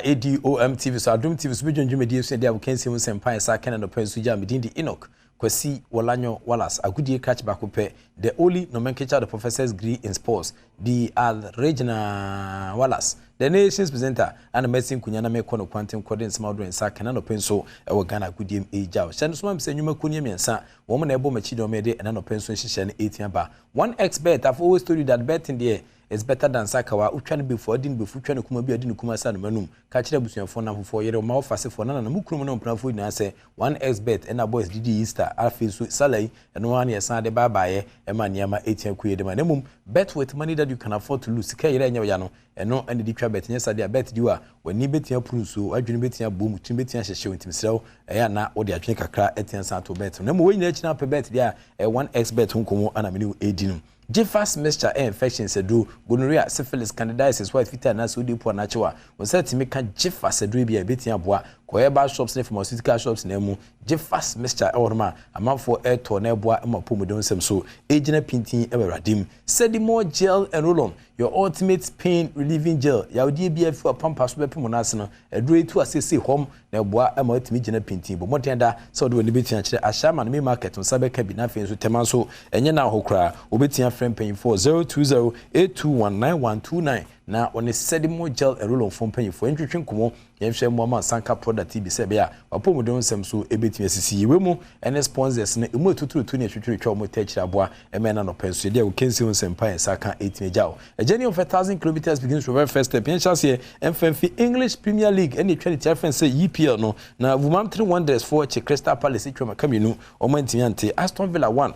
ADOM TV so, Adom TV so bɛdwa dwumadie so de a wɔkansie mu nsɛmpa ɛsa kɛnɛ nɔpɛ nso gya. Medin de Enoch Kwasi Wɔlanyo Wallace, agodie krakye baako pɛ, the only nomenclature the professors degree in sports, the regional Wallace, the nation's presenter, ana mɛsi nkonya na mekɔ no kwanten kɔde nsɛm ahodoɔ nsa kɛnɛ nɔpɛ nso ɛwɔ Ghana agodie mu ɛgya. Hyɛ no so ma mi sɛ nnwumakuo no mmiɛnsa wɔn na ɛbɔ m'akyi dɔm yɛde ɛna nɔpɛ nso nhyehyɛ no ɛtia ba. 1xBet, I've always told you that betting there is better than sakawa. Wotwa no bɛfu, ɔdi no bɛfu, twa no kuma bi, ɔdi no kuma sa no manum. Ka kyerɛ abusuafoɔ, namfofoɔ, yere ɔma wɔfasefoɔ, na nana mu kurom ne ɔmpenafoɔ nyinaa sɛ 1xBet ɛna boys didi Easter. Afei nso sala yi, ɛno ara ne yɛsan de baabaeɛ ɛma nneɛma ɛtia kue de ma. Na mmom, bet with money that you can afford to lose. Sika yɛrɛ ɛnyɛ ya no, ɛno ɛna de twa bet. Nyɛ sadeɛ a bet di wa w'ani bɛtia puru nsuo, w'adwene bɛtia bom, tumi bɛtia hyehyɛ. Nti mesrɛ wo, ɛyɛ ana wode adwene kakra ɛtia san to bet. Na mmom wɔn nyinaa akyi na apɛ bet deɛ a, ɛyɛ 1xBet ho nkɔmmɔ ana mene wo ɛdi no. Gyefas mixture ɛ infection sɛduro, gonorrhea, syphilis, candidiasis, white fitaa anaasɛ wode po anakyew a wɔn sɛ tumi ka Gyefas aduro bi a ɛbɛtumi aboa. Kɔyɛ herbal shops ne pharmaceutical shops na mu Gyefas mixture ɛwɔ nom a amanfoɔ ɛretɔ na ɛboa ma apɔmuden nsɛm so ɛgyina pintin ɛwɔ Awurade mu. Sedimo gel and roll-on, your ultimate pain relieving gel. Yawdeɛ bi afi wapampa so bɛpem no ase no, aduro yi tu asese hɔm na ɛboa ma watumi gyina pintin. Bɔ mmɔden da sɛ wɔde w'ani bɛtumi akyerɛ Ahyɛama no main market, nsa bɛka bi. Na afei nso Tɛma nso ɛnyɛ na hɔ koraa, wobɛtumi afrɛ mpanyinfoɔ 020 821 9129 na wɔne Sedimo gel and roll-on fo mpanyinfoɔ ntwitwi nkɔmmɔ. Yɛnhwɛ mmoama sanka product bi sɛ ɛbɛyɛ a wapɔmuden nsɛm so ɛbɛtumi asisi yiwe mu. Ɛne sponsors no emu etuturutu ne atwitwiritwa wɔn tɛ akyire aboa ɛmɛ na nɔpɛ nso yɛde a wɔkɛnsi ho nsɛmpa yɛn nsa ka ɛtumi agya o. A journey of 1,000 kilometres begins with very first step. Yɛn hyɛ aseɛ mfɛmfi English Premier League ɛne etwa ne tia fɛn sɛ EPL no, na Wolverhampton Wanderers foɔ akyi Crystal Palace atwa maka mmienu, wɔn antumi ante. Aston Villa 1,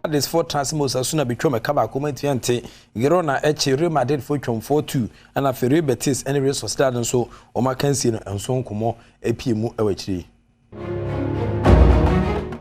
Cadiz foɔ Transi Osasuna betwa mɛka baako, wɔn antumi ante. Girona akyi Real Madrid foɔ twam 4-2, ɛna afei Real Betis ɛne Real Sociedad nso wɔn akansie no nso nkɔmɔ apue mu ɛwɔ akyire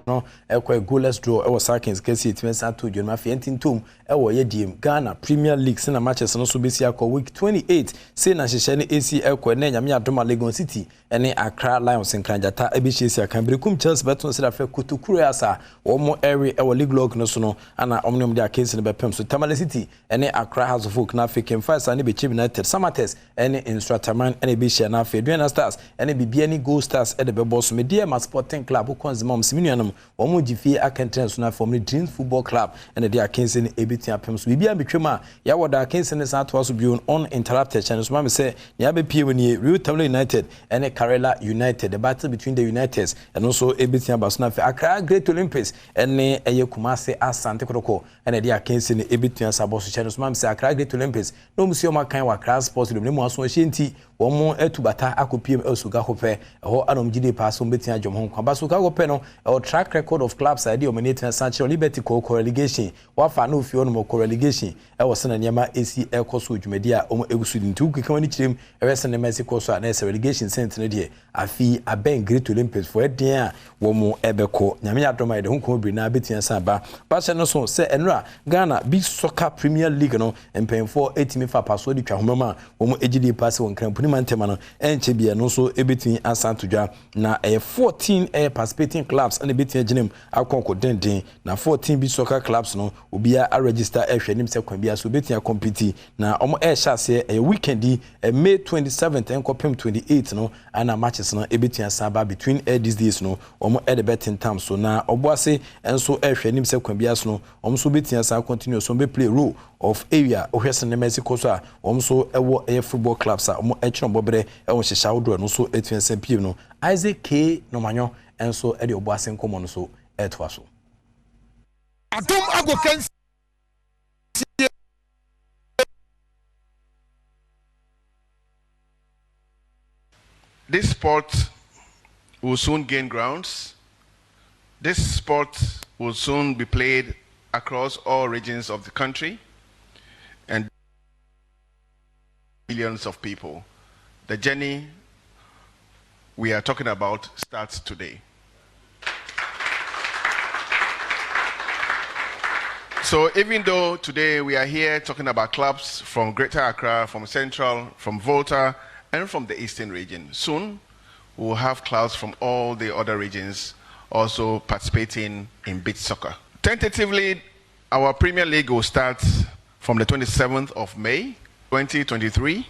no, ɛkɔ goalless draw ɛwɔ saa kɛse kɛse etimi san to dwom. Afei ɛnti ntom ɛwɔ yɛ diem Ghana Premier League sena matches no so bɛsi akɔ week 28 sei na nhyehyɛ no esi ɛkɔ. Ɛnɛ Nyame adoma, Legon City ɛne Accra Lions Nkrangyata ɛbɛhyiasia kan. Berekum Chelsea bɛto nsɛ afɛ Kotokuro asa wɔn ɛre ɛwɔ league log no so no, ana wɔn ne wɔn de akansi no bɛpem so. Tamale City ɛne Accra Hearts of Oak, na afei Kemfa ne Bechem United, Samartex ɛne Nsoatreman ɛna ɛbɛhyia, na afei Aduana Stars ɛne Bibiani Gold Stars ɛde bɛbɔ so. Medeama Sporting Club kɔ nzema wɔn simi nuanom wɔn gye fie akɛntɛn so, na afei wɔn ne Dreams Football Club ɛna de akansi no ɛbɛtua apem so. Biribiara betwam a yɛawɔ da akansi no san atoa so bio uninterrupted. Kyɛn so maame sɛ nea abɛpie mu nie: Real Tamale United ɛne Karela United, the battle between the Uniteds, ɛno nso ɛbɛtua aba so, na afei Accra Great Olympics ɛne ɛyɛ Kumase Asante Kotoko ɛna ɛde akansi no ɛbɛtua sa bɔ so. Kyɛn so maame sɛ Accra Great Olympics na wɔn si wɔn akan wɔ Accra Sports Stadium ne mu aso ɔhyɛ nti wɔn atu bata akɔpiem ɛwɔ Sogakope ɛhɔ, ɛna wɔn gyidie paa so wɔn bɛtua adwom ho nkwa ba. Sogakope no ɛwɔ track record of clubs a ɛde wɔn ani atena san kyerɛ Liberty kɔ relegation, wafa na ofie hɔ kɔ relegation ɛwɔ sɛ nneɛma esi ɛkɔ so dwumadi a wɔn egu so di. Nti wokeka wɔn ani kyerɛ mu ɛwɛ sɛ nneɛma esi kɔ so a, na ɛsɛ relegation sɛnt no deɛ afi abɛn Great Olympics fo ɛdeɛn a wɔn ɛbɛkɔ. Nyame adɔm a yɛde ho nkɔmɔ biri na abɛtua san ba bahyɛ no so sɛ ɛnura Ghana Big Soccer Premier League no mpanyinfoɔ etumi fa pasoɔ de twa ahoma mu a wɔn agyi die paase wɔn nkramponi ma ntɛm no ɛnkyɛ bi, ɛno nso ebɛtumi asan to dwa. Na ɛyɛ 14 ɛyɛ participating clubs ɛna ebɛtumi agyina mu akɔnkɔ denden, na 14 beach soccer clubs no obiara aregister ɛhwɛ anim sɛ kwan biara so obɛtumi acompete. Na wɔn ɛrehyɛ aseɛ ɛyɛ weekend yi, May 27th ɛnkɔpem 28 no ɛna matches no ebɛtumi asan ba. Between these days no wɔn ɛde bɛtentam so, na ɔboase nso ɛrehwɛ anim sɛ kwan biara so no wɔn nso bɛtumi asan continue so wɔn bɛ play role of area. Wohwɛ sɛ nneɛma esi kɔ so a, wɔn nso ɛwɔ ɛyɛ football clubs a wɔn ɛkyerɛ wɔn bɔbrɛ ɛwɔ nhyehyɛ ahodoɔ. Ɛno nso ɛtumi asan pie no. Isaac K Nomanyo nso ɛde ɔboase nkɔmɔ no so ɛtoa so. Adom agokansie. This sport will soon gain grounds. This sport will soon be played across all regions of the country and millions of people. The journey we are talking about starts today. So even though today we are here talking about clubs from Greater Accra, from Central, from Volta, and from the Eastern region, soon we'll have clubs from all the other regions also participating in beach soccer. Tentatively, our Premier League will start from the 27th of May, 2023.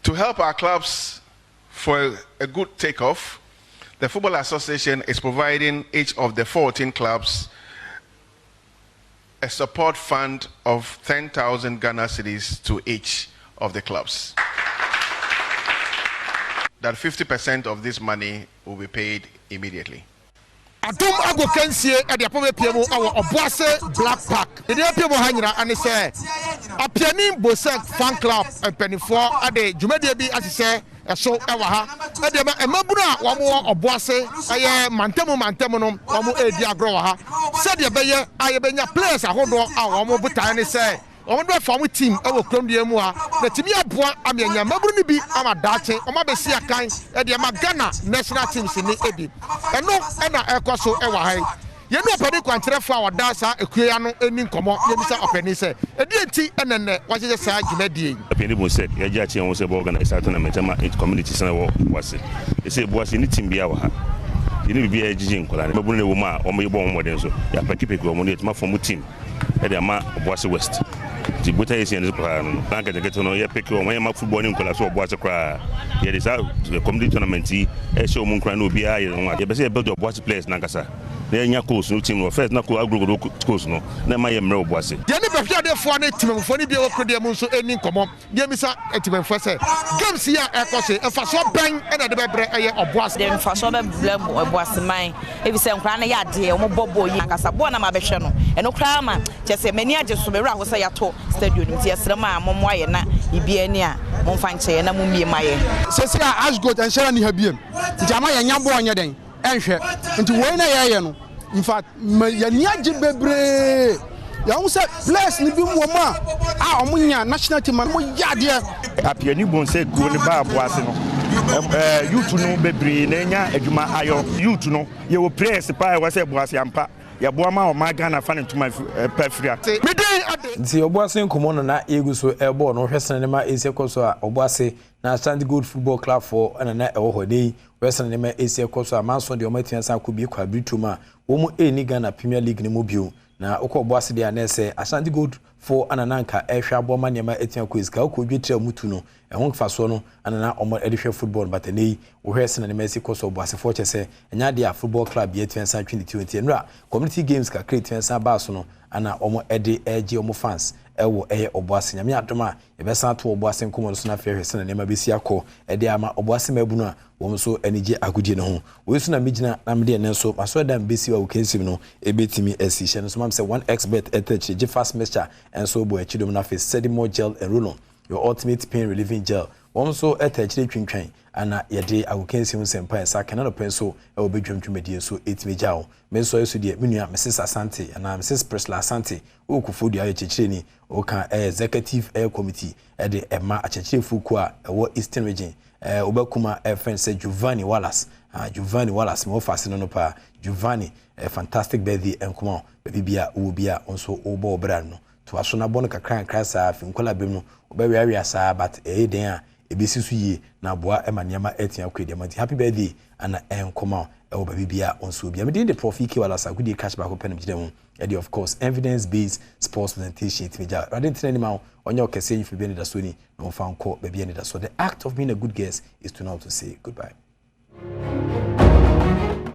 To help our clubs for a good takeoff, the Football Association is providing each of the 14 clubs a support fund of 10,000 Ghana cedis to each of the clubs. That 50% of this money will be paid immediately. Adom agokansie de apam apue mu wɔ Ɔboase Black Park. Deɛ apue mu ha nyinaa ne sɛ Apiani Bosek Fan Club mpanimfoɔ de dwumadie bi ahyehyɛ so wɔ ha de ama mmabunu a wɔwɔ Ɔboase ɛyɛ mantamu mantamu no wɔredi agorɔ wɔ ha sɛdeɛ ɛbɛyɛ a yɛbɛnya players ahodoɔ a wɔn botaeɛ ne sɛ Wɔn bɛfa wɔn team wɔ kurom deɛ mu ha na atumi aboa ama yɛanya mmabunu no bi ama daakye wɔn abɛsi akan de ama Ghana national teams no bi. Ɛno na ɛrekɔ so wɔ ha yi. Yɛne ɔpanin kwankyerɛfoɔ a ɔda saa ekuo yi ano nni nkɔmmɔ na yɛmmisa ɔpanin sɛ, ɛdeɛn nti na nnɛ wɔahyehyɛ saa dwumadie yi? Ɔpanin bu sɛ yɛagye akyɛ ho sɛ bɛ organise saa tournament ama communities na ɛwɔ Boase. Ɛsɛ Boase yɛnni team biara wɔ ha. Yɛnni biribiara yɛgyegye nkwadaa no. Mmabunu na ɛwɔ mu a wɔn bɔ wɔn mmɔden nso. Yɛapɛkipɛki wɔn na yɛatumi afa wɔn team. de ama Obuasi West. Nti botaeɛ yɛsi yɛn koraa no no, na nketenkete no yɛpeke wɔn, yɛma football ne nkwadaa so Obuasi koraa. Yɛde saa community tournament yi ɛhyɛ wɔn nkuran na obiara yɛ ne ho ade. Yɛpɛ sɛ yɛ build Obuasi players nankasa na yɛnya coach no team no. First na coach agorɔ coach no na ɛma yɛ mmerɛ Obuasi. Yɛne bɛhwɛadefoɔ ne temammufoɔ no bi a ɛwɔ kuro deɛ mu nso nni nkɔmmɔ. Yɛmmisa Atimanfoɔ sɛ, Games yi a ɛrekɔ so yi, mfasoɔ bɛn na ɛde bɛbrɛ ɛyɛ Ɔboase? Ɛde mfasoɔ bɛbrɛ Ɔboaseman, efisɛ nkwadaa no yɛ adeɛ, wɔbɔ bɔɔl yie ankasa. Bɔɔl no a mabɛhwɛ no, ɛno koraa ma kyerɛ sɛ m'ani agye so, me werɛ aho sɛ yɛato stadium no mu. Nti yɛsrɛ mo a mommoa yɛn na biribiara ni a, momfa nkyɛ yɛn na mommue mma yɛn. Seesei a Ashgold nhyɛ da nni ha biom nti ama yɛnnya bɔɔl nyɛ dɛn nhwɛ nti wei na yɛyɛ no infact ma yɛni agye bebree yɛhu sɛ players no bi wɔ mu a a wɔn nya national team a wɔn yɛ adeɛ. Apiani bun sɛ kuo no baa Boase no ɛɛ youth no bebree na anya adwuma ayɔ. Youth no yɛwɔ players paa ɛwɔ sɛ Boase ampa yɛboa ma ɔman Ghana fa ne ntoma pa fira. Me din de. Nti Obuasi nkɔmmɔ no na yɛgu so rebɔ no, wohwɛ sɛnea nneɛma resi kɔ so a, Obuasi na Ashanti Gold Football Club foɔ na na ɛwɔ hɔ. Ɛnnɛ yi, wohwɛ sɛnea nneɛma resi kɔ so a, Manso deɛ wɔatumi asan akɔ bi kɔ abirituom a, wɔn nni Ghana Premier League no mu bio. Na wokɔ Obuasi deɛ a, na ɛsɛ Ashanti Gold foɔ na na anka ɛrehwɛ aboa ma nneɛma atumi akɔ yie. Sika kɔkɔɔ dwetire a wɔtu no, ɛho mfasoɔ no na na wɔde hwɛ football no. But ɛnnɛ yi, wohwɛ sɛnea nneɛma resi kɔ so a, Obuasifoɔ kyerɛ sɛ ɛnyɛ adeɛ a football club biara atumi asan atwe ne ti o. Nti nnora community games kakra a ɛtumi asan baa so no na wɔde regye wɔn fans wɔ ɛyɛ Obuasi. Nyame adom a, Yɛbɛsan ato Ɔboase nkɔmmɔ no so na afei ahwɛ sɛnea nneɛma besi akɔ de ama Ɔboase mmabunu a wɔn nso ani gye agodie no ho. Wei so na megyina na mede ɛnnɛ nso m'asɔredan a mebesi wɔ Agokansim no betumi asi. Hyɛ no nso ma me sɛ 1xBet ɛtɔ akyire, gye fast mixture nso bɔ akyi dom na afei Sedimo gel and roll-on, your ultimate pain relieving gel. Wɔn nso ɛtɔ akyire twintwan ana yɛde Agokansim nsɛmpa a ɛsa ka na anɔpa yi nso wɔ badwam dwumadie nso ɛtumi gya wo. Me nso ɛso deɛ me nua Mrs Asante anaa Mrs Priscilla Asante wɔ Koforidua yɛ kyerɛkyerɛni. Woka ɛyɛ executive ɛyɛ committee ɛde ɛma akyerɛkyerɛfoɔ kuo a ɛwɔ Eastern Region ɛɛ wobɛkuma ɛfrɛ no sɛ Giovanni Wallace ah Giovanni Wallace ma wofa ase no no paa Giovanni ɛyɛ fantastic birthday nkoma wo baabi bia wowɔ bi a wo nso wobɔ wo bra no toa so na bɔ no kakra nkra saa fi nkɔla berɛ mu no wobɛweawea saa but ɛyɛ dɛn a ɛbɛsi so yie na aboa ma nneɛma atumi akɔ adi ama nti happy birthday ana ɛnkɔma wo ɛwɔ baabi bia wo nso wɔ bia medin de Prof EK Wallace agodie cash baako pɛ na megyina mu Ɛde of course evidence based sports presentation tumi gya Awurade ntena anim a ɔnyɛ ɔkɛseɛ nyi firi baabi anidasoɔ ni na ɔmfa nkɔ baabi anidasoɔ. The act of being a good guest is to know how to say goodbye.